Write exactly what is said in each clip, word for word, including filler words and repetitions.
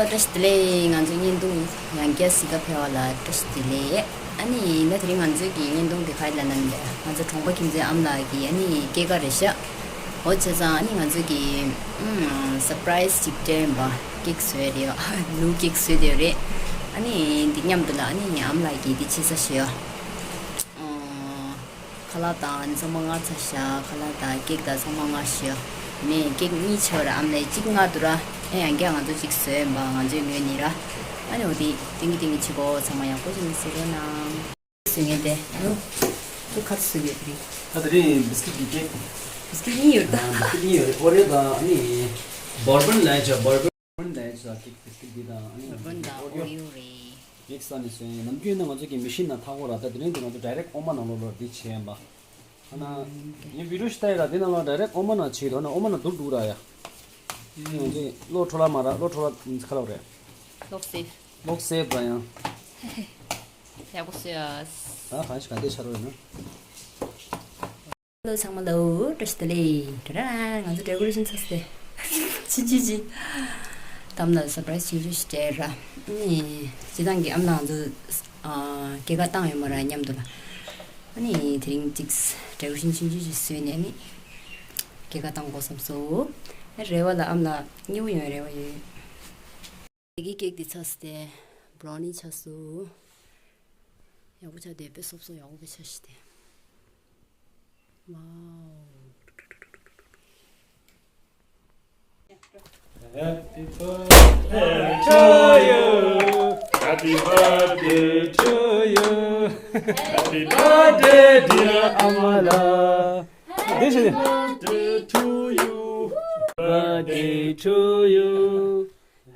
བཀྲ་ཤིས་བདེ་ལེགས། ང་ཚོའི་བརྙན་ཐུང་ཡང་བསྐྱར་གཟིགས་ག་ཕེབས་པ་ལ་བཀྲ་ཤིས་བདེ་ལེགས། ཨ་ནི་ད་དེ་རིང་ང་ཚོའི་གི་བརྙན་ཐུང་དེ་ག་རེ་ལབ་ན་ལབ་ན། ང་ཚོ་གྲོང་པ་ཁྱིམ་མཚེས་ཨ་མ་ལགས་ཀྱི་ཨ་ནི་སྐྱེས་སྐར་རེད་ཤག་འོ་བྱས་ཙང་ཨ་ནི་ང་ཚོའི་གི་ཨམ་སར་པ་རའི་སི་ཅིག་སྤྲད་ཡིན་པ། ཀེག་བཟོས་རེད་ཡ། ནུ་ཀེག་བཟོས་བསྡད་ཡོད་རེད། ཨ་ནི་འདི་མཉམ་དུ་ལ་ཨ་ནི་ཨ་མ་ལགས་ཀྱིས་འདི་ཕྱི་ས་ཞོ། ཁ་ལག་དང་ཚང་མ་མངགས་ཚར་ཤག་ཁ་ལག་དང་ཀེག་དང་ཚང་མ་མངགས་ཤག་ནས་ཀེག་གཉིས་བྱས་པ་ར། ཨ་མ་ལགས་གཅིག་མངགས་འདུག་ར། ཨེ་ཡང་བསྐྱར་ང་ཚོ་གཅིག་བཟོས་ཡིན་པ། ང་ཚོའི་ངོས་ནས་ར། ཨ་ནི་འོ་དེ་ཏིང་གི་ཏིང་གི་བྱེད་གོ་ཚང་མ་ཡག་པོ་བྱས་ནས་གཟིགས་རོགས་གནང་། བཟོས་ངེས་ཏེ། ཁྱོད་ཁ་བཟོས་ཡོད་རེད། ད་དེ་རིང་བིས་ཀིཊ་གི་ཀེག་བིས་ཀིཊ་གཉིས་ཡོད་ད། བིས་ཀིཊ་གཉིས་ཡོད་རེད། ཨོ་རེད། ད་ཨ་ནི་བོར་བོན་ལ་ཡ་བྱ། བོར་བོན་ལ་ཡ་བྱ་ཀེག་བིས་ཀིཊ་འདི་དང་ཨ་ནི་བོར་བོན་དང་ཨོ་རིའོ་རེད། ཡིག་ས་ནས་སོན་ནམ་རྒྱུན་ན་ང་ཚོ་གི་མི་ཤིན་ན་ཐག་གོ་ར། ད་དེ་རིང་དུ་ང་ཚོ་ཌའི་རེག་ཨོ་མ་ནང་ལོགས་ལ་འདི་བྱས་ཡིན་པ། ཨ་ན་ངས་བི་ཌིའོ་ཞིག་ལྟ་ཡི་ར། དེ་ནང་ལ་ཌའི་རེག་ཨོ་མ་ནང་བྱེད་དོ་ན་ཨོ་མ་ནང་སྡུག་སྡུག་ར་ཡ། ང་ཚོ་གློ་འཕྲོ་བརླག་མ་ར། གློ་འཕྲོ་བརླག་ཁ་ལོ་རེད། ལོག་སེབ། ལོག་སེབ་ར་ཡང་། ཡག་པོ་བཟོས་ཨ། ད་གང་ཞིག་ག་དེ་ཆ་རོགས་ཡིན་ན། ལོ་ཚང་མ་ལོ་བཀྲ་ཤིས་བདེ་ལེགས། ད་ར་ང་ཚོ་ཌེ་ཀོ་རེ་ཤན་ཚར་སྟེ། ཕྱིན་ཆད་ཅིག་ད་ཨ་མ་ལགས་སར་པ་རའི་སི་ཆུང་ཆུང་ཞིག་སྤྲད་ར། ཨ་ནི་སྤྱིར་བཏང་གི་ཨ་མ་ལགས་ང་ཚོ་ཨ་སྐྱེས་སྐར་བཏང་ཡོད་མ་ར་མཉམ་དུ་ལ། ཨ་ནི་དེ་རིང་ཅིག་ཌེ་ཀོ་རེ་ཤན་ཆུང་ཆུང་ཞིག་བཟོས་ནས་ཨ་ནི་སྐྱེས་སྐར་བཏང་དགོས་བསམ་སོང་། ཨ་རེ་བ་ལ་ཨ་མ་ལགས་མཉེས་པོ་ཡོང་རེ་བ་ཡོད། དེ་གི་ཀེག་དེ་ཚར་སྟེ་བྷ་རའོ་ནི་ཆགས་སོང་། ཡག་པོ་ཆགས་བསྡད་པས། སོབ་སོབ་ཡག་པོ་དཔེ་ཆགས་ཤིག་སྟེ། ཝའོ། Happy birthday to you. Happy birthday to you. Happy birthday, dear Amala. This is birthday to you. Birthday to you.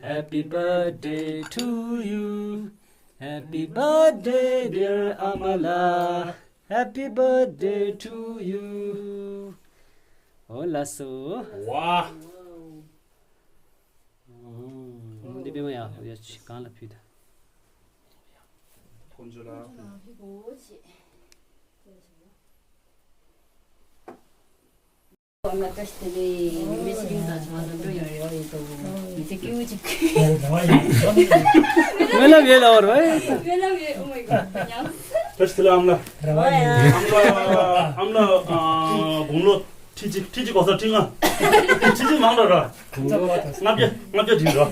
Happy birthday to you. Happy birthday, dear Amala. Happy birthday to you. ཨོ་ལགས་སོ། ཝ། འདི་པད་མ་ཡ། ཡ་ཅི་གང་ལ་ཕུལ་ད། ཁོང་ཚོ་ལ། ཨ་མ་བཀྲ་ཤིས་བདེ་ལེགས། མི་ཚེ་རིང་དང་བྱུང་བ་ལམ་འགྲོ་ཡོང་རེ་བ་ཡོད་དོ། མི་ཚེ་སྐྱིད་པོ་ཅིག་སྨོན་ལམ་ཡོད་ལ་བར་བས། སྨོན་ལམ་ཡོད། Oh my God. ཉམས། བཀྲ་ཤིས་བདེ་ལེགས་ཨ་མ་ལགས། ཨ་མ་ལགས། ཨ་མ་ལགས། ཨ། དགུང་ལོ་ཁྲི་གཅིག་ཁྲི་གཅིག་གོ་ས་ཁྲི་ལྔ། ཁྲི་གཅིག་མང་འགྲོ་ར། ལྔ་བརྒྱ་ལྔ་བརྒྱ་བྲིས་ར།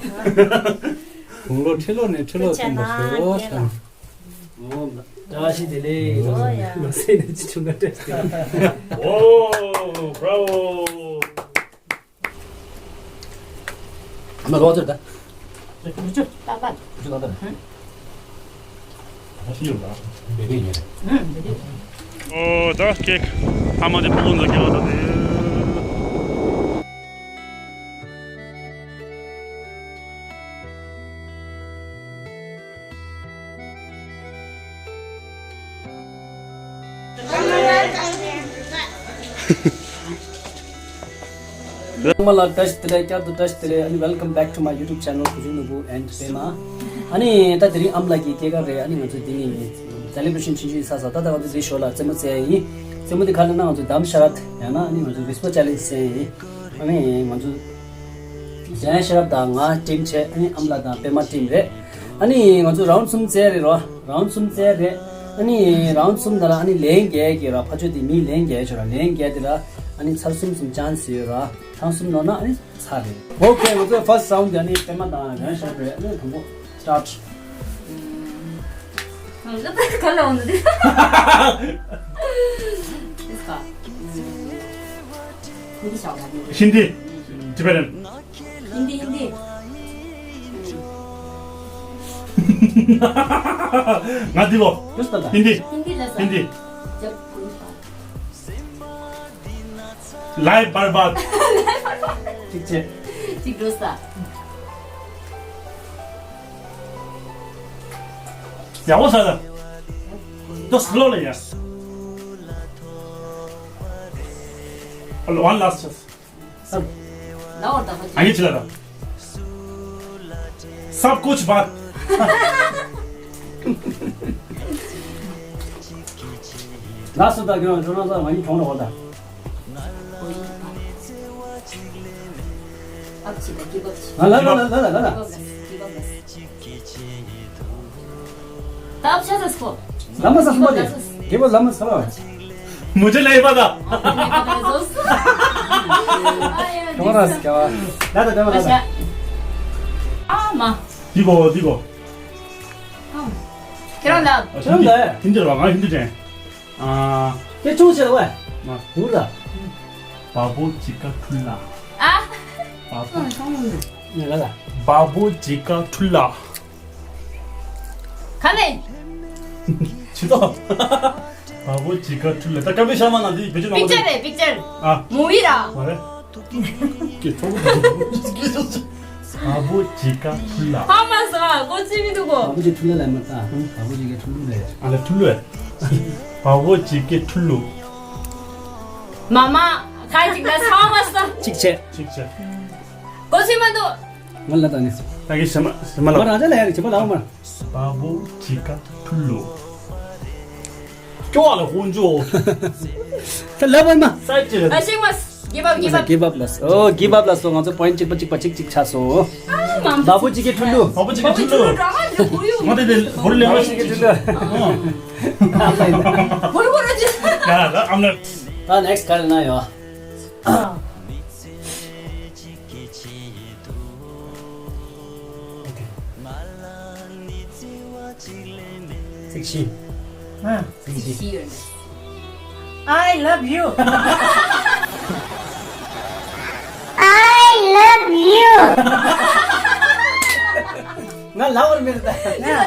དགུང་ལོ་ཁྲི་ལོ་ནས་ཁྲི་ལོ་ཚང་པ་ཞོ་ཚང་། ཨོ། བཀྲ་ཤིས་བདེ་ལེགས། ཨོ་ཡ། ལོ་སེ་ནས་ཅི་བྱུང་ག་བཀྲ་ཤིས་བདེ་ལེགས། ཨོ། Bravo. ཨ་མ་ལོག་ཚོད་ད། ཨོ་ད་ཀེག་ཨ་མ་དེ་ཕུ་བོ་ཚོ་སྐྱེལ་བ་ད་དེ། ཚང་མ་ལ་བཀྲ་ཤིས་བདེ་ལེགས། བསྐྱར་དུ་བཀྲ་ཤིས་བདེ་ལེགས། And welcome back to my YouTube channel, Khuju Nubu and Pema. ཨ་ནི་ད་དེ་རིང་ཨ་མ་ལགས་ཀྱི་སྐྱེས་སྐར་རེད། ཨ་ནི་ང་ཚོ་འདི་ནས་སེ་ལེ་བྷ་རེ་ཤན་ཆུང་ཆུང་ཞིག་བསགས་ས། ད་ད་ང་ཚོ་འདི་ཞོར་ལ་རྩེད་མོ་རྩེ་ཡ་ཡིན། རྩེད་མོ་འདི་ག་རེ་ལབ་ན་ང་ཚོ་དམ་ཤ་རད་ཡང་ན་ཨ་ནི་ང་ཚོ་རིས་པོ་ཆེ་ལེན་ཇི་རྩེ་ཡ་ཡིན། ཨ་ནི་ང་ཚོ་ཇན་ཤ་རབ་དང་ང་ཊིམ་བྱས། ཨ་ནི་ཨ་མ་ལགས་དང་པད་མ་ཊིམ་རེད། ཨ་ནི་ང་ཚོ་རའུན་ཌི་གསུམ་རྩེ་རེད་རོ། རའུན་ཌི་གསུམ་རྩེ་རེད། ཨ་ནི་རའུན་ཌི་གསུམ་ནང་ལ་ཨ་ནི་ལན་བརྒྱད་ཀྱི་ར། ཕ་ཆོས་དེ་མི་ལན་བརྒྱད་ཆོག་ར། ལན་བརྒྱད་དེ་ལ་ཨ་ནི་ཚར་གསུམ་གསུམ་ཅན་སི་ཡོད་ར། ཚར་གསུམ་ནོར་ན་ཨ་ནི་ཚར་རེད། ཨོ་ཁེ། ང་ཚོའི་ཕར་སི་ཊི་རའུན་ཌི་དེ་ཨ་ནི་པད་མ་དང་རང་ཤར་རེད། ཨ་ནི་དང་པོ་སི་ཊར་ཊི། ང་ཚོ་ག་ལ་འོང་འདི། ཧིན་དི་ཤོག་ཧིན་དི། ཊི་བེ་ཊན། ཧིན་དི། ཧིན་དི། ང་འདི་ལོ། ཧིན་དི། ཧིན་དི་ལ་ཧིན་དི། ལའི་བར་བཱད། གཅིག་བྱས། གཅིག་འགྲོ་ས། ཡག་པོ་ཟ་ད། ཏོ་སི་ལོ་ལ་ཡ། One last. सब। लाओ, और दफा। आगे चला था। सब कुछ बात। लास्ट था क्यों? जो ना था, वहीं छोड़ होता। अब छिपा की बक्स। हाँ, ला, ला, ला, ला, ला, ला। ད་ཕྱག་འཚལ་སོ། ལམ་མ་ས་སུ་མ་དེ། རྒྱལ་པོ་ལམ་མ་ས་ལ། མུ་ཇེ་ལེ་པ་ད། ག་བ་ར་སི་ག་བ། ད་ད་ད་བ་ད། ཨ་མ། དི་གོ་དི་གོ། ཁྱེད་རང་ལ། ཁྱེད་རང་ལ། ཧིན་དི་ར་ང་ཧིན་དི་དྲན། ཨ། དེ་ཆུང་ཆེ་ལ་བས། ང་། འུར་ར། བ་བོ་ཇི་ཀ་ཁྲུལ་ལ། ཨ། བ་བོ། ནི་ལ་ལ། བ་བོ་ཇི་ཀ་ཁྲུལ་ལ། ག་ལེ། ཆི་ཏོ། བ་བོ་ཇི་ཀ་ཁྲུལ་ལ། ད་ཀ་བི་ཤ་མ་ན་དེ་བེད་སྤྱོད་པིག་ཅར་རེད། པིག་ཅར། ཨ། མུ་བི་ར། མ་རེད། ཀྱེ་ཐོག་ཀྱེ་ཐོག་བ་བོ་ཇི་ཀ་ཁྲུལ་ལ། ཧ་མ་སོང་ཨ། གོ་ཚིག་མི་འདུག་གོ། བ་བོ་ཇི་ཁྲུལ་ལ་ལ་མ་ཏ། བ་བོ་ཇི་ཀ་ཁྲུལ་ལུ་རེད། ཨ་ལ་ཁྲུལ་ལུ། བ་བོ་ཇི་ཀ་ཁྲུལ་ལུ། མ་མ། ཁ་ཅིག་ལ་ཧ་མ་སོང་། གཅིག་བྱས། གཅིག་བྱས། གོ་ཚིག་མི་འདུག་ང་ལ་ད་ནི་སོ། ད་གི་ཞེ་མ་ཞེ་མ་ལ། མ་རང་ཅག་ལ་ཡ་རེ་བྱེད་པ་ལ་འོ་མ། བ་བོ་ཇི་ཀ་ཁྲུལ་ལུ། སྐྱོ་བ་ལ་ཧོན་ཅོ། ད་ལབ་པ་མ། སའི་ཅི་རེད། ཨ་ཤེག་མ། གིབ་ཨབ་གིབ་ཨབ། གིབ་ཨབ་ལ་སོ། གིབ་ཨབ་ལ་སོ། ང་ཚོ་པོ་ཡིན་ཊི་གཅིག་པ་གཅིག་པ་གཅིག་གཅིག་ཆགས་སོང་། ཨ་མ། བ་བོ་ཇི་ཀ་ཁྲུལ་ལུ། བ་བོ་ཇི་ཀ་ཁྲུལ་ལུ། ང་དེ་དེ་བོར་ལེ་བ་ཞིག་ཅིག་ཆགས། བོར་བོར་ཅི། ཡ་ད་ཨམ་ན། ད་ནེག་སི་ཊི་ག་རེ་ན་ཡོད། ཚིག་བཞི། ཨ། ཚིག་བཞི། I love you. I love you. ང་ལབ་པར་མེད་ད།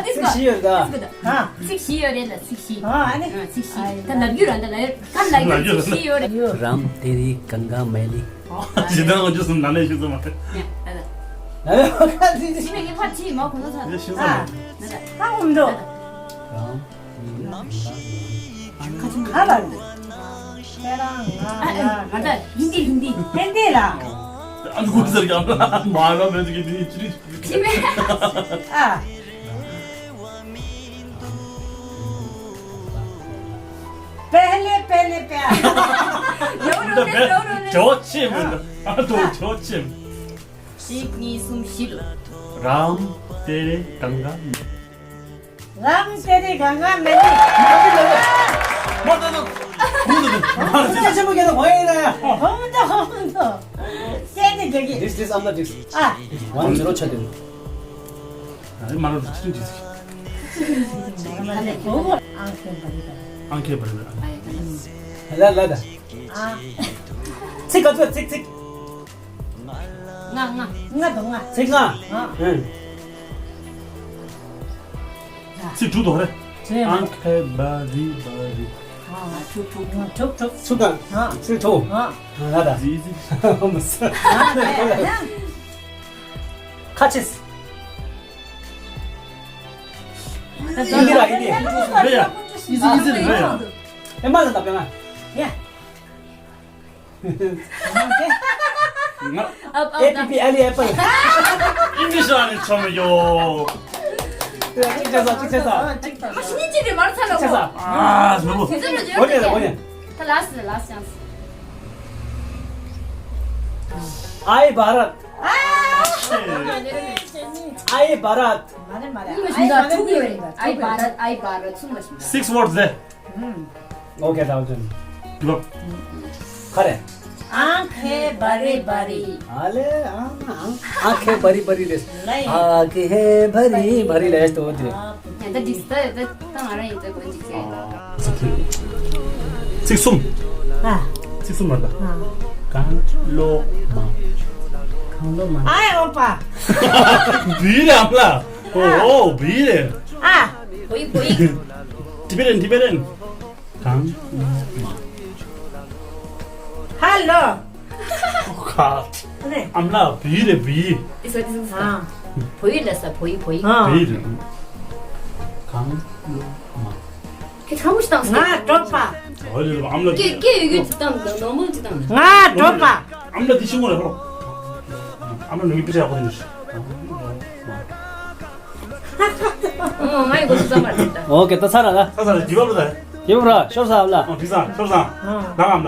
ཚིག་བཞི་ཡོད་ད། ཨ། ཚིག་བཞི་ཡོད་རེད་ལ་ཚིག་བཞི། ཨ་ནི། ཚིག་བཞི། ད་ལབ་རྒྱུ་ར་ད་ལབ་ག་ལབ་རྒྱུ་ཚིག་བཞི་ཡོད་རེད། རམ་ཏེ་རི་གང་ག་མེ་ལི། ཇི་ལྟར་ང་ཚོ་གསུམ་ནང་ནས་ཤེས་སོང་མ་རེད། ཡ་ད་ད། ཨ་ཁ་ཚིག་ཚིག་ཕྱི་ནས་ངས་ཕར་ཕྱིན་མ་གོ་ན་ཚ་རེད། ཤེས་སོང་མ་རེད། ད་ད། ད་ཧུམ་འགྲོ། རང་། ཁ་ཆུང་ཁ་ལ་རེད། ཁྱེད་རང་ང་ཨ་ཨ་ང་ང་ད་ཧིན་དི་ཧིན་དི། ཧིན་དི་ལ། ཨ་ནུ་ཟེར་གྱང་མ་ལ་མེད་ཀྱི་དེ་ཅི་རེད། ཅི་མེད། ཨ། पहले पहले प्यार। ཡོ་རོ་ནེ་ཡོ་རོ་ནེ། ཇོ་ཆེ་མི་འདུག་ཨ་དོ་ཇོ་ཆེ། གཅིག་གཉིས་གསུམ་བཞི་ལོ། རམ་ཏེ་རེ་གང་ག་མེ། རམ་ཏེ་རེ་གང་ག་མེ་ནི། མ་ད་ད། ཁུང་ད་ད། ཁུང་ད་ཆེན་པོ་སྐད་དུ་ཧོ་ཡེ་ར་ཡ། ཧོ་ད་ཧོ་ད། སྐད་དེ་རྒྱག་གི། This this I'm not this. ཨ། One zero ཆ་དེ། ཨ་མ་རོ་ཅི་ཅི། ཨང་ཁེ་བ་རི་བ། ལ་ལ་ད། ཚིག་ག་ཚོད་ཚིག་ཚིག་ང་ང་། ང་དང་ང་། ཚིག་ལྔ། ཨ། ཨང་། ཚིག་དྲུག་དང་རེད། ཚིག་ཨང་ཁེ་བ་རི་བ་རི། ཨ་དྲུག་དྲུག་དྲུག་དྲུག་དྲུག་ཚུགས་ཀ་ཨ། ཚིག་དྲུག་ཨ། ཨ་ད་ད། ཟི་ཟི། ཨ་ད་ཡ་ཡ། ཁ་ཆེས། ཧིན་དི་ར་ཧིན་དི། རེད་ཡ། ཨི་ཟི་ཨི་ཟི་རེད་ཡ། ཨེ་མ་ལ་ད་པེ་མ། ཡ། ང་། ཨ་ཨ་ཨེ་པི་པི་ཨེལ་ཨི་ཨེ་པལ། ཨིང་ལིཤ་ལ་ནི་ཆོ་མི་ཡོ། གཅིག་ཆ་ས་གཅིག་ཆ་ས། མ་ཤི་ནི་ཅི་རེད་མར་ཚ་ལ་གོ། ཨ་ནུ། དེ་ཚོ་ལ་བརྗོད་གོ་ནི་ལ་གོ་ནི། ད་ལ་སི་ལ་སི་ཅང་སི། ཨའི་བྷ་རད། ཨའི་བྷ་རད། མ་རེད་མ་རེད། ཨའི་བྷ་རད་ཐུག་ཡོད་རེད། ཨའི་བྷ་རད་ཨའི་བྷ་རད་ཚུགས་མ་ཤི། Six words there. Okay, thousand. Look. ཁ་རེ། ཨང་ཁེ་བ་རི་བ་རི། ཨ་ལེ། ཨང་ཨང་ཨང་ཁེ་བ་རི་བ་རི་རེད། ལེ། ཨ་ཁེ་བ་རི་བ་རི་ལེ་ཏོ་དེ། ཡ་ད་འགྲིག་ད་ད་ད་ང་རང་ཡིན་ད་གོ་འགྲིག་ཚེ། ཚིག་གསུམ། ཨ། ཚིག་གསུམ་མ་ད། ཨ། གང་ལོ་མ། གང་ལོ་མ། ཨའི་ཨོ་པ། བི་རེད་ཨམ་ལ། ཨོ་ཨོ་བི་རེད། ཨ། བོ་ཡིག་བོ་ཡིག Tibetan Tibetan། གང་ལོ་མ། ཧ་ལོ། ཨོ་ཁ། ཨ་ནི། ཨམ་ལ་བི་རེད་བི། ཨི་ས་ཨི་ས། ཨ། བོད་ཡིག་ལ་ས་བོད་ཡིག་བོད་ཡིག་ཨ། བི་རེད། གང་ལོ་མ། ཁྱེད་ཚང་མ་ཞིག་བཏང་སོང་། ང་གྲོགས་པ། ཨོ་ལེ་ཨམ་ལ་སྐད་སྐད་ཡོད་རྒྱུ་ཅིག་བཏང་། ནོར་མལ་ཅིག་བཏང་། ང་གྲོགས་པ། ཨམ་ལ་དེ་ཤི་མོ་རེད་ཧོ། ཨམ་ལ་ནུ་གི་པི་ཤ་ཡག་པོ་དེ་ནི་ཤི། ཨོ་ང་ཡི་གོ་སུ་ཙམ་པ་རེད་ད། ཨོ་ཀེ་ད་ཚར་ར་ད། ད་ཚར་ར་རྒྱུ་བབ་ལ་ད། ཡིན་ར་ཤོར་ས་ཨ་ལ། ཨོ་དེ་ས་ཤོར་ས་ལ་ཨ་ལ།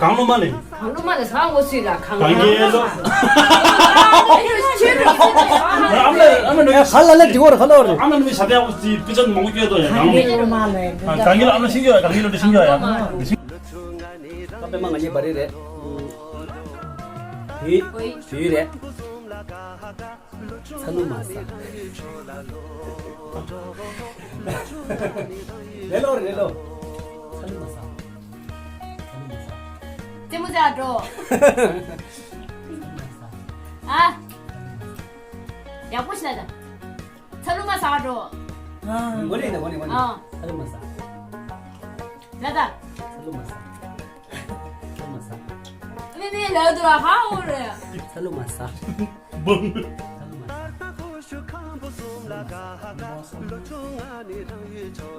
གང་ལོ་མ་ལེ། གང་ལོ་མ་ལེ་ས་འོ་སུས་ལ་གང་གང་གི་ལོ། ཨ་མ་ཨ་མ་ནོ་ཡ་ཧ་ལ་ལ་དེ་བོར་ཧ་ལོ་རེ། ཨ་མ་ནོ་མི་ཤ་ཏེ་ཨོ་སི་པི་ཅན་མོ་གི་དོ་ཡ་གང་ལོ། གང་གི་ལོ་ཨ་མ་ཤིང་གི་ཡ་གང་གི་ལོ་ཤིང་གི་ཡ། ཨ་པེ་མ་ང་ཉེ་བ་རེ་རེ། བུ་བུ་རེ། ཚ་ལུ་མ་ས། རེ་ལོ་རེ་ལོ། ཚ་ལུ་མ་ས། ཚ་ལུ་མ་ས། རྩེད་མོ་རྩེ་འགྲོ། ཨ། ཡག་པོ་ཞིག་ལ་ད། ཚ་ལུ་མ་ས་འགྲོ། ཨ། མགོ་ནས་ད་མགོ་ནས་མགོ་ནས། ཨ། ཚ་ལུ་མ་ས། ལ་ད། ཚ་ལུ་མ་ས། ཚ་ལུ་མ་ས། མི་མི་ལ་དུ་ཧ་འོ་རེ། ཚ་ལུ་མ་ས།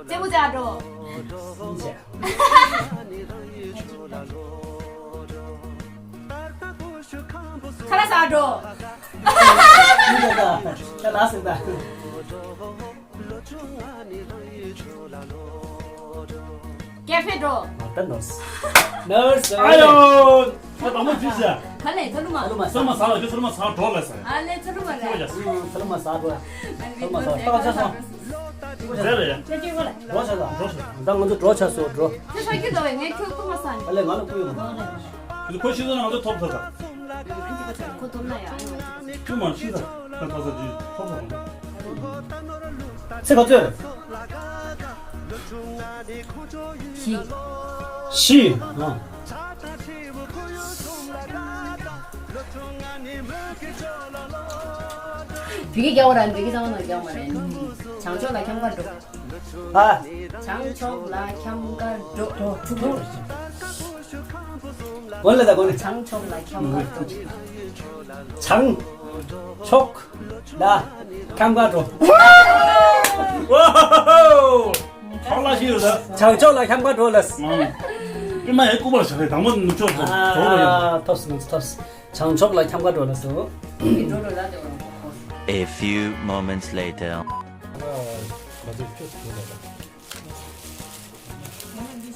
རྩེད་མོ་རྩེ་འགྲོ། ཁ་ལག་ཟ་འགྲོ། ཁ་ལག་ཟ་ད། ཀེ་ཧྥེ་འགྲོ། ད་ནར་སི། ནར་སི། ཨ་ཡོ། ད་དང་པོ་དུས་ཟེར། ག་ལེ་ཚ་ལུ་མ། ཚ་ལུ་མ་ས། ཚ་ལུ་མ་ས་ལ་ཁྱོད་ཚ་ལུ་མ་ས་འགྲོ་ལ་ཟེར། ཨ་ལེ་ཚ་ལུ་མ་རེད། ཚ་ལུ་མ་ས་འགྲོ། ཚ་ལུ་མ་ས་འགྲོ། ད་ཆ་སོང་། ཟེར་རེད། ད་ང་ཚོ་འགྲོ་ཆ་སོང་འགྲོ། ཁྱོད་ཕ་གི་འགྲོ་བས་ངས་ཁྱོད་ཀུ་མ་ས་ནི། ཨ་ལེ་ང་ལ་ཀུ་ཡོད་མ། ཁོ་ཤི་ཚ་ན་ང་ཚོ་ཐོབ་ཚ་ད། ཁོ་ཐོབ་ན་ཡ། ཁྱོད་མ་ཤི་ཚ་ད་ཐོབ་ཚ་དུས་ཐོབ་ཚ་ད། ཚེ་ག་ཚོད། བཞི། བཞི། ཨ། བི་གི་རྒྱ་བོ་ར་བི་གི་ཚང་མ་རྒྱ་བོ་མ་རེད། བྱང་ཕྱོགས་ལ་འཁྱམ་ག་འགྲོ། ཨ། བྱང་ཕྱོགས་ལ་འཁྱམ་ག་འགྲོ། འགྲོ། འགྲོ། གོ་ལ་ད་གོ་ལ། བྱང་ཕྱོགས་ལ་འཁྱམ་ག་འགྲོ། བྱང་ཕྱོགས་ལ་འཁྱམ་ག་འགྲོ། ཝའོ། ཁོང་ལ་ཤི་ཡོད་ད། བྱང་ཕྱོགས་ལ་འཁྱམ་ག་འགྲོ་ལ། ཨང་། པི་མ་ཡའི་སྐུ་པར་བཞག་རེད་དང་པོ་ནུབ་ཕྱོགས་སུ་འགྲོ་རོགས་ཡ། ཨ་ཐོབ་སོང་ཐོབ་སོང་། བྱང་ཕྱོགས་ལ་འཁྱམ་ག་འགྲོ་ལ་སོ། འགྲོ་རོགས་ལ་དེ་བ། A few moments later. ཁ་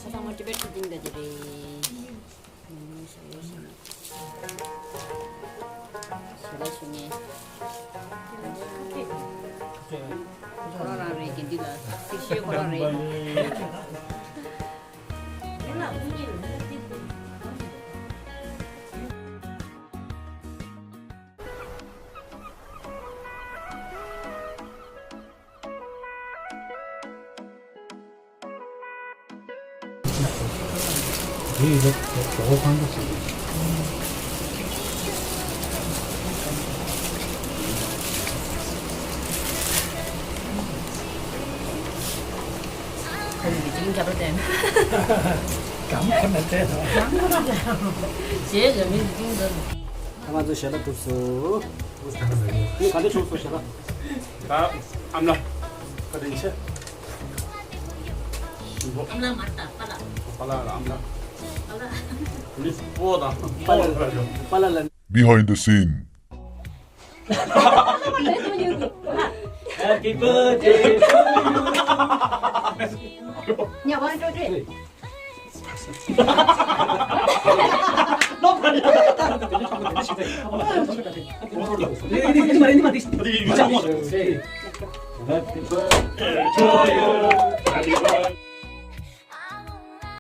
སང་མ་ཊི་བེཊ་ཀུ་ཀིང་ད་ཅི་རེད། ཞེ་ལ་ཞུ་ངེས། ཁོ་རང་རང་རེད་དགེ་འདུན་ལ་ཚིག་ཤོད་ཁོ་རང་རེད། ང་ཚོ་ཞལ་ལག་གྲུབ་སོང་། ག་འདྲ་བྱུང་སོང་ཞལ་ལག་ད་ཨ་མ་ལགས་བཀའ་དྲིན་ཆེ། ཨ་མ་ལགས་ལ་ཨ་མ་ལགས། མི་སྤོ་དང་སྤོ་དང་། Behind the scene. Happy birthday to you.